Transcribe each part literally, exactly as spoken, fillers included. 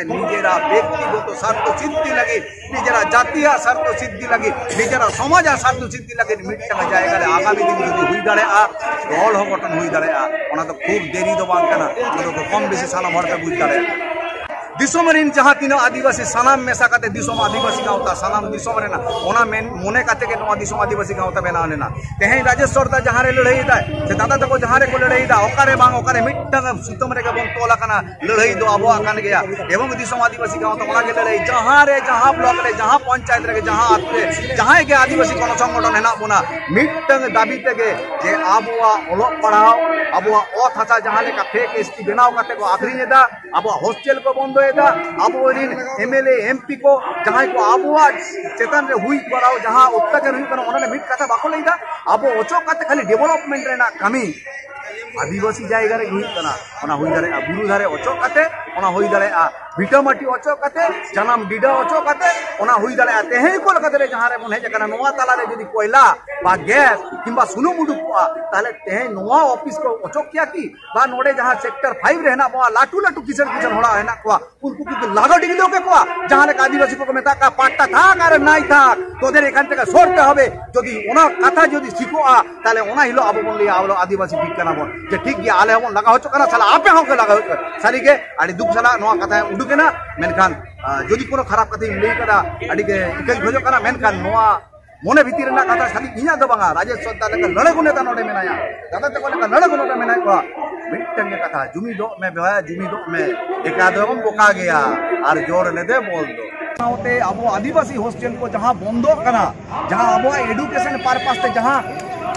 ᱱᱤᱡᱮᱨᱟᱜ ᱵᱮᱠᱛᱤᱜᱚᱛᱚ ᱥᱟᱨᱛᱷᱚ ᱥᱤᱫᱽᱫᱷᱤ ᱞᱟᱹᱜᱤᱫ, ᱱᱤᱡᱮᱨᱟᱜ ᱡᱟᱹᱛᱤᱭᱟᱜ ᱥᱟᱨᱛᱷᱚ ᱥᱤᱫᱽᱫᱷᱤ ᱞᱟᱹᱜᱤᱫ, ᱱᱤᱡᱮᱨᱟᱜ ᱥᱚᱢᱟᱡᱟᱜ ᱥᱟᱨᱛᱷᱚ ᱥᱤᱫᱽᱫᱷᱤ ᱞᱟᱹᱜᱤᱫ ᱢᱤᱫᱴᱟᱝ ᱡᱟᱭᱜᱟ ᱨᱮ ᱟᱜᱟᱢᱤ ᱫᱤᱱ ᱡᱩᱫᱤ ᱦᱩᱭ ᱫᱟᱲᱮᱭᱟᱜᱼᱟ, ᱫᱚᱞ ᱦᱚᱸ ᱜᱚᱴᱷᱚᱱ ᱦᱩᱭ ᱫᱟᱲᱮᱭᱟᱜᱼᱟ᱾ ᱚᱱᱟ ᱫᱚ ᱠᱷᱩᱵ ᱫᱮᱨᱤ ᱫᱚ ᱵᱟᱝ ᱠᱟᱱᱟ, ᱚᱱᱟ ᱫᱚ ᱠᱚᱢ ᱵᱮᱥᱤ ᱥᱟᱱᱟᱢ ᱦᱚᱲ ᱯᱮ ᱵᱩᱡᱽ ᱫᱟᱲᱮᱭᱟᱜᱼᱟ᱾ ᱫᱤᱥᱚᱢ ᱨᱮᱱ ᱡᱟᱦᱟᱸ ᱛᱤᱱᱟᱹᱜ ᱟᱹᱫᱤᱵᱟᱹᱥᱤ ᱥᱟᱱᱟᱢ ᱢᱮᱥᱟ ᱠᱟᱛᱮ ᱫᱤᱥᱚᱢ ᱟᱹᱫᱤᱵᱟᱹᱥᱤ ᱜᱟᱶᱛᱟ ᱥᱟᱱᱟᱢ ᱫᱤᱥᱚᱢ ᱨᱮᱱᱟᱜ, ᱚᱱᱟ ᱢᱮᱱ ᱢᱚᱱᱮ ᱠᱟᱛᱮ ᱜᱮ ᱱᱚᱣᱟ ᱫᱤᱥᱚᱢ ᱟᱹᱫᱤᱵᱟᱹᱥᱤ ᱜᱟᱶᱛᱟ ᱵᱮᱱᱟᱣ ᱞᱮᱱᱟ᱾ ᱛᱮᱦᱮᱧ ᱨᱟᱡᱮᱥ ᱥᱚᱨᱫᱟᱨ ᱡᱟᱦᱟᱸ ᱨᱮ ᱞᱟᱹᱲᱦᱟᱹᱭ ᱮᱫᱟᱭ, ᱥᱮ ᱫᱟᱫᱟ ᱛᱟᱠᱚ ᱡᱟᱦᱟᱸ ᱨᱮᱠᱚ ᱞᱟᱹᱲᱦᱟᱹᱭ ᱮᱫᱟ, ᱚᱠᱟᱨᱮ ᱵᱟᱝ ᱚᱠᱟᱨᱮ ᱢᱤᱫᱴᱟᱝ ᱥᱩᱛᱟᱹᱢ ᱨᱮᱜᱮ ᱵᱚᱱ ᱛᱚᱞ ᱟᱠᱟᱱᱟ᱾ ᱞᱟᱹᱲᱦᱟᱹᱭ ᱫᱚ ᱟᱵᱚᱣᱟᱜ ᱠᱟᱱ ᱜᱮᱭᱟ᱾ ᱮᱵᱚᱝ ᱫᱤᱥᱚᱢ ᱟᱹᱫᱤᱵᱟᱹᱥᱤ ᱜᱟᱶᱛᱟ ᱚᱱᱟ ᱜᱮ ᱞᱟᱹᱲᱦᱟᱹᱭ, ᱡᱟᱦᱟᱸ ᱨᱮ, ᱡᱟᱦᱟᱸ ᱵᱞᱚᱠ ᱨᱮ, ᱡᱟᱦᱟᱸ ᱯᱚᱧᱪᱟᱭᱮᱛ ᱨᱮᱜᱮ, ᱡᱟᱦᱟᱸ ᱟᱹᱛᱩ ᱨᱮ, ᱡᱟᱦᱟᱸᱭ ᱜᱮ ᱟᱹᱫᱤᱵᱟᱹᱥᱤ ᱜᱚᱱᱚ ᱥᱚᱝᱜᱚᱴᱷᱚᱱ ᱦᱮᱱᱟᱜ ᱵᱚᱱᱟ, ᱢᱤᱫᱴᱟᱝ ᱫᱟᱹᱵᱤ ᱛᱮᱜᱮ, ᱡᱮ ᱟᱵᱚᱣᱟᱜ ᱚᱞᱚᱜ ᱯᱟᱲᱦᱟᱣ, ᱟᱵᱚᱣᱟᱜ ᱚᱛ ᱦᱟᱥᱟ ᱡᱟᱦᱟᱸ ᱞᱮᱠᱟ ᱯᱷᱮᱠ ᱮᱥ ᱴᱤ ᱵᱮᱱᱟᱣ ᱠᱟᱛᱮ ᱠᱚ ᱟᱹᱠᱷᱨᱤᱧ ᱮᱫᱟ, ᱟᱵᱚᱣᱟᱜ ᱦᱳᱥᱴᱮᱞ ᱠᱚ ᱵᱚᱱᱫᱚᱭᱮᱫᱟ, ᱟᱵᱚᱨᱮᱱ M L A, M P ᱠᱚ ᱡᱟᱦᱟᱸᱭ ᱠᱚ ᱟᱵᱚᱣᱟᱜ ᱪᱮᱛᱟᱱ ᱨᱮ ᱦᱩᱭ ᱠᱚᱨᱟᱣ ᱡᱟᱦᱟᱸ ᱚᱛᱛᱟᱪᱟᱨ ᱦᱩᱭᱩᱜ ᱠᱟᱱᱟ, ᱚᱱᱟ ᱨᱮ ᱢᱤᱫ ᱠᱟᱛᱷᱟ ᱵᱟᱠᱚ ᱞᱟᱹᱭᱫᱟ᱾ ᱟᱵᱚ ᱚᱪᱚᱜ ᱠᱟᱛᱮ ᱠᱷᱟᱹᱞᱤ ᱰᱮᱵᱷᱞᱚᱯᱢᱮᱱᱴ ᱨᱮᱱᱟᱜ ᱠᱟᱹᱢᱤ ᱟᱹᱫᱤᱵᱟᱹᱥᱤ ᱡᱟᱭᱜᱟ ᱨᱮ ᱦᱩᱭᱩᱜ ᱠᱟᱱᱟ, ᱚᱱᱟ ᱦᱩᱭ ᱫᱟᱲᱮᱭᱟᱜᱼᱟ ᱵᱩᱨᱩ ᱫᱷᱟᱨᱮ ᱚᱪᱚᱜ ᱠᱟᱛᱮ, ᱚᱱᱟ ᱦᱩᱭ ᱫᱟᱲᱮᱭᱟᱜᱼᱟ ᱵᱷᱤᱴᱟᱹᱢᱟᱹᱴᱤ ᱚᱪᱚᱜ ᱠᱟᱛᱮ, ᱡᱟᱱᱟᱢ ᱰᱤᱰᱟᱹ ᱚᱪᱚᱜ ᱠᱟᱛᱮ, ᱚᱱᱟ ᱦᱩᱭ ᱫᱟᱲᱮᱭᱟᱜᱼᱟ᱾ ᱛᱮᱦᱮᱧ ᱠᱚᱞᱠᱟᱛᱟ ᱨᱮ ᱡᱟᱦᱟᱸ ᱨᱮᱵᱚᱱ ᱦᱮᱡ ᱟᱠᱟᱱᱟ, ᱱᱚᱣᱟ ᱛᱟᱞᱟᱨᱮ ᱡᱩᱫᱤ ᱠᱚᱭᱞᱟ ᱵᱟ ᱜᱮᱥ ᱠᱤᱝᱵᱟ ᱥᱩᱱᱩᱢ ᱩᱰᱩᱠ ᱠᱚᱜᱼᱟ, ᱛᱟᱦᱚᱞᱮ ᱛᱮᱦᱮᱧ ᱱᱚᱣᱟ ᱚᱯᱷᱤᱥ ᱠᱚ ᱚᱪᱚᱜ ᱠᱮᱭᱟ ᱠᱤ? ᱵᱟ ᱱᱚᱰᱮ ᱡᱟᱦᱟᱸ ᱥᱮᱠᱴᱚᱨ ᱯᱷᱟᱭᱤᱵᱷ ᱨᱮ ᱦᱮᱱᱟᱜ ᱠᱚᱣᱟ, ᱞᱟᱹᱴᱩ ᱞᱟᱹᱴᱩ ᱠᱤᱥᱟᱹᱬ ᱠᱤᱥᱟᱹᱬ ᱦᱚᱲᱟᱜ ᱦᱮᱱᱟᱜ ᱠᱚᱣᱟ, ᱩᱱᱠᱩ ᱠᱚ ᱞᱟᱜᱟ ᱰᱤᱜᱽᱞᱟᱹᱣ ᱠᱮᱠᱚᱣᱟ, ᱡᱟᱦᱟᱸ ᱞᱮᱠᱟ ᱟᱹᱫᱤᱵᱟᱹᱥᱤ ᱠᱚᱠᱚ ᱢᱮᱛᱟᱜ ᱠᱚᱣᱟ, "ᱯᱟᱴᱴᱟ ᱛᱷᱟᱠ ᱟᱨ ᱱᱟᱭ ᱛᱷᱟᱠ, তোদের এখান থেকে সরতে হবে।" ᱡᱩᱫᱤ ᱚᱱᱟ ᱠᱟᱛᱷᱟ ᱡᱩᱫᱤ ᱴᱷᱤᱠᱚᱜᱼᱟ, ᱛᱟᱦᱚᱞᱮ ᱚᱱᱟ ᱦᱤᱞᱳᱜ ᱟᱵᱚ ᱵᱚᱱ ᱞᱟᱹᱭᱟ, ᱟᱵᱚ ᱫᱚ ᱟᱹᱫᱤᱵᱟᱹᱥᱤ ᱴᱷᱤᱠ ᱠᱟᱱᱟ ᱵᱚᱱ, ᱡᱮ ᱴᱷᱤᱠ ᱜᱮᱭᱟ, ᱟᱞᱮ ᱦᱚᱸᱵᱚᱱ ᱞᱟᱜᱟ ᱦᱚᱪᱚᱜ ᱠᱟᱱᱟ, ᱥᱟᱞᱟ ᱟᱯᱮ ᱦᱚᱸᱯᱮ ᱞᱟᱜᱟ ᱦᱚᱪᱚᱜ ᱠᱟᱱᱟ᱾ ᱥᱟᱹᱨᱤᱜᱮ ᱟᱹᱰᱤ ᱫᱩᱠ ᱥᱟᱞᱟᱜ ᱱᱚᱣᱟ ᱠᱟᱛᱷᱟ ᱩᱰᱩᱠᱮᱱᱟ᱾ ᱢᱮᱱᱠᱷᱟᱱ, ᱟᱸ, ᱡᱩᱫᱤ ᱠᱳᱱᱳ ᱠᱷᱟᱨᱟᱯ ᱠᱟᱛᱷᱟᱧ ᱞᱟᱹᱭ ᱠᱟᱫᱟ, ᱟᱹᱰᱤ ᱜᱮ ᱤᱠᱟᱹᱧ ᱠᱷᱚᱡᱚᱜ ᱠᱟᱱᱟ, ᱢᱮᱱᱠᱷᱟᱱ ᱱᱚᱣᱟ ᱢᱚᱱᱮ ᱵᱷᱤᱛᱤᱨ ᱨᱮᱱᱟᱜ ᱠᱟᱛᱷᱟ ᱠᱷᱟᱹᱞᱤ ᱤᱧᱟᱹᱜ ᱫᱚ ᱵᱟᱝᱟ, ᱨᱟᱡᱮᱥ ᱥᱚᱨᱫᱟᱨ ᱞᱮᱠᱟ ᱞᱟᱹᱲᱦᱟᱹᱭ ᱠᱚ ᱱᱮᱛᱟ ᱱᱚᱰᱮ ᱢᱮᱱᱟᱭᱟ, ᱫᱟᱫᱟ ᱛᱟᱠᱚ ᱞᱮᱠᱟ ᱞᱟᱹᱲᱦᱟᱹᱭ ᱠᱚ ᱱᱚᱰᱮ ᱢᱮᱱᱟᱜ ᱠᱚᱣᱟ᱾ ᱢᱤᱫᱴᱟᱝ ᱜᱮ ᱠᱟᱛᱷᱟ, ᱡᱩᱢᱤᱫᱚᱜ ᱢᱮ ᱵᱚᱭᱦᱟ, ᱡᱩᱢᱤᱫᱚᱜ ᱢᱮ, ᱮᱠᱟ ᱫᱚᱢ ᱵᱚᱠᱟ ᱜᱮᱭᱟ, ᱟᱨ ᱡᱳᱨ ᱞᱮᱫᱮ ᱵᱚᱞ ᱫᱚ᱾ ᱥᱟᱶᱛᱮ ᱟᱵᱚ ᱟᱹᱫᱤᱵᱟᱹᱥᱤ ᱦᱳᱥᱴᱮᱞ ᱠᱚ ᱡᱟᱦᱟᱸ ᱵᱚᱱᱫᱚᱜ ᱠᱟᱱᱟ, ᱡᱟᱦᱟᱸ ᱟᱵᱚᱣᱟᱜ ᱮᱰᱩᱠᱮᱥᱚᱱ ᱯᱟᱨᱯᱟᱥ ᱛᱮ ᱡᱟᱦᱟᱸ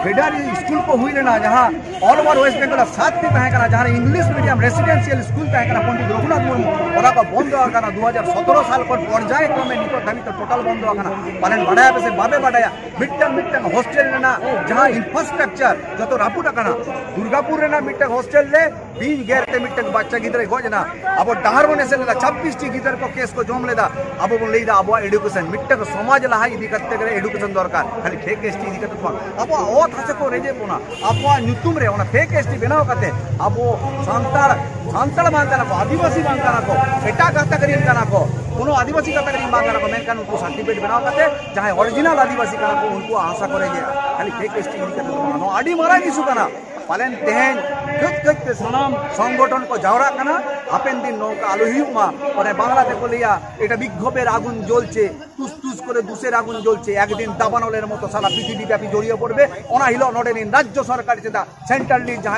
ᱯᱷᱮᱰᱟᱨᱮᱞ ᱥᱠᱩᱞ ᱠᱚ ᱦᱩᱭ ᱞᱮᱱᱟ, ᱡᱟᱦᱟᱸ ᱚᱞ ᱳᱵᱷᱟᱨ ᱳᱭᱮᱥᱴ ᱵᱮᱝᱜᱚᱞ ᱥᱟᱛ ᱴᱤ ᱛᱟᱦᱮᱸ ᱠᱟᱱᱟ, ᱡᱟᱦᱟᱸ ᱨᱮ ᱤᱝᱞᱤᱥ ᱢᱤᱰᱤᱭᱟᱢ ᱨᱮᱥᱤᱰᱮᱱᱥᱤᱭᱟᱞ ᱥᱠᱩᱞ ᱛᱟᱦᱮᱸ ᱠᱟᱱᱟ ᱯᱚᱱᱰᱤᱛ ᱨᱚᱜᱷᱩᱱᱟᱛᱷ ᱢᱩᱨᱢᱩ, ᱚᱱᱟ ᱠᱚ ᱵᱚᱱᱫᱚ ᱟᱠᱟᱱᱟ ᱫᱩ ᱦᱟᱡᱟᱨ ᱥᱚᱛᱨᱚ ᱥᱟᱞ ᱠᱷᱚᱱ ᱯᱚᱨᱡᱟᱭ ᱠᱨᱚᱢᱮ ᱱᱤᱛᱚᱜ ᱫᱷᱟᱹᱵᱤᱡ ᱛᱮ ᱴᱳᱴᱟᱞ ᱵᱚᱱᱫᱚ ᱟᱠᱟᱱᱟ᱾ ᱯᱟᱞᱮᱱ ᱵᱟᱰᱟᱭᱟᱯᱮ ᱥᱮ ᱵᱟᱯᱮ ᱵᱟᱰᱟᱭᱟ, ᱢᱤᱫᱴᱟᱝ ᱢᱤᱫᱴᱟᱝ ᱦᱳᱥᱴᱮᱞ ᱨᱮᱱᱟᱜ ᱡᱟᱦᱟᱸ ᱤᱱᱯᱷᱨᱟᱥᱴᱨᱟᱠᱪᱟᱨ ᱡᱚᱛᱚ ᱨᱟᱹᱯᱩᱫ ᱟᱠᱟᱱᱟ᱾ ᱫᱩᱨᱜᱟᱯᱩᱨ ᱨᱮᱱᱟᱜ ᱢᱤᱫᱴᱟᱝ ᱦᱳᱥᱴᱮᱞ ᱨᱮ ᱵᱤᱧ ᱜᱮᱨ ᱛᱮ ᱢᱤᱫᱴᱟᱝ ᱵᱟᱪᱪᱟ ᱜᱤᱫᱽᱨᱟᱹᱭ ᱜᱚᱡ ᱮᱱᱟ᱾ ᱟᱵᱚ ᱰᱟᱦᱟᱨ ᱵᱚᱱ ᱮᱥᱮᱫ ᱞᱮᱫᱟ, ᱪᱷᱟᱵᱵᱤᱥ ᱴᱤ ᱜᱤᱫᱟᱹᱨ ᱠᱚ ᱠᱮᱥ ᱠᱚ ᱡᱚᱢ ᱞᱮᱫᱟ᱾ ᱟᱵᱚ ᱵᱚᱱ ᱞᱟᱹᱭᱫᱟ ᱟᱵᱚᱣᱟᱜ ᱮᱰᱩᱠᱮᱥᱚᱱ, ᱢᱤᱫᱴᱟᱝ ᱥᱚᱢᱟᱡᱽ ᱞᱟᱦᱟ ᱤᱫᱤ ᱠᱟᱛᱮ ᱜᱮ ᱮᱰᱩᱠᱮᱥᱚᱱ ᱫᱚᱨᱠᱟᱨ, ᱠᱷᱟᱹᱞᱤ ᱯᱷᱮᱠ ᱮᱥ ᱴᱤ ᱤᱫᱤ ᱠᱟᱛᱮ ᱫᱚ ᱵᱟᱝ᱾ ᱟᱵᱚᱣᱟᱜ ᱪᱮᱫᱟᱜ ᱥᱮ ᱠᱚ ᱨᱮᱡᱮᱫ ᱵᱚᱱᱟ? ᱟᱵᱚᱣᱟᱜ ᱧᱩᱛᱩᱢ ᱨᱮ ᱚᱱᱟ ᱯᱷᱮᱠ ᱮᱥᱴᱤ ᱵᱮᱱᱟᱣ ᱠᱟᱛᱮ ᱟᱵᱚ ᱥᱟᱱᱛᱟᱲ, ᱥᱟᱱᱛᱟᱲ ᱵᱟᱝ ᱠᱟᱱᱟ ᱠᱚ, ᱟᱹᱫᱤᱵᱟᱹᱥᱤ ᱵᱟᱝ ᱠᱟᱱᱟ ᱠᱚ, ᱮᱴᱟᱜ ᱜᱟᱛᱟᱠ ᱨᱮᱱ ᱠᱟᱱᱟ ᱠᱚ, ᱠᱳᱱᱳ ᱟᱹᱫᱤᱵᱟᱹᱥᱤ ᱜᱟᱛᱟᱠ ᱨᱮᱱ ᱵᱟᱝ ᱠᱟᱱᱟ ᱠᱚ, ᱢᱮᱱᱠᱷᱟᱱ ᱩᱱᱠᱩ ᱥᱟᱨᱴᱤᱯᱷᱤᱠᱮᱴ ᱵᱮᱱᱟᱣ ᱠᱟᱛᱮ ᱡᱟᱦᱟᱸᱭ ᱚᱨᱤᱡᱤᱱᱟᱞ ᱟᱹᱫᱤᱵᱟᱹᱥᱤ ᱠᱟᱱᱟ ᱠᱚ, ᱩᱱᱠᱩᱣᱟᱜ ᱦᱟᱥᱟ ᱠᱚ ᱨᱮᱡᱮᱫᱼᱟ᱾ ᱠᱷᱟᱹᱞᱤ ᱯᱷᱮᱠ ᱮᱥᱴᱤ ᱤᱫᱤ ᱠᱟᱛᱮ ᱫᱚ ᱵᱟᱝ, ᱱᱚᱣᱟ ᱟᱹᱰᱤ ᱢᱟᱨᱟᱝ ᱤᱥᱩ ᱠᱟᱱᱟ᱾ ᱯᱟᱞᱮᱱ ᱛᱮᱦᱮᱧ ᱠᱟᱹᱡ ᱠᱟᱹᱡ ᱛᱮ ᱥᱟᱱᱟᱢ ᱥᱚᱝᱜᱚᱴᱷᱚᱱ ᱠᱚ ᱡᱟᱣᱨᱟᱜ ᱠᱟᱱᱟ, ᱦᱟᱯᱮᱱ ᱫᱤᱱ ᱱᱚᱝᱠᱟ ᱟᱞᱚ ᱦᱩᱭᱩᱜ ᱢᱟ᱾ ᱚᱱᱮ ᱵᱟᱝᱞᱟ ᱛᱮᱠᱚ ᱞᱟᱹᱭᱟ, "এটা বিক্ষোভের আগুন জ্বলছে, তুস তুস করে দুষের আগুন জ্বলছে, একদিন দাবানলের মতো সারা পৃথিবীব্যাপী জ্বলিয়ে পড়বে।" ᱚᱱᱟ ᱦᱤᱞᱳᱜ ᱱᱚᱰᱮ ᱨᱮᱱ ᱨᱟᱡᱽᱡᱚ ᱥᱚᱨᱠᱟᱨ ᱪᱮᱫᱟᱜ ᱥᱮᱱᱴᱨᱟᱞ ᱨᱮᱱ ᱡᱟᱦᱟᱸᱭ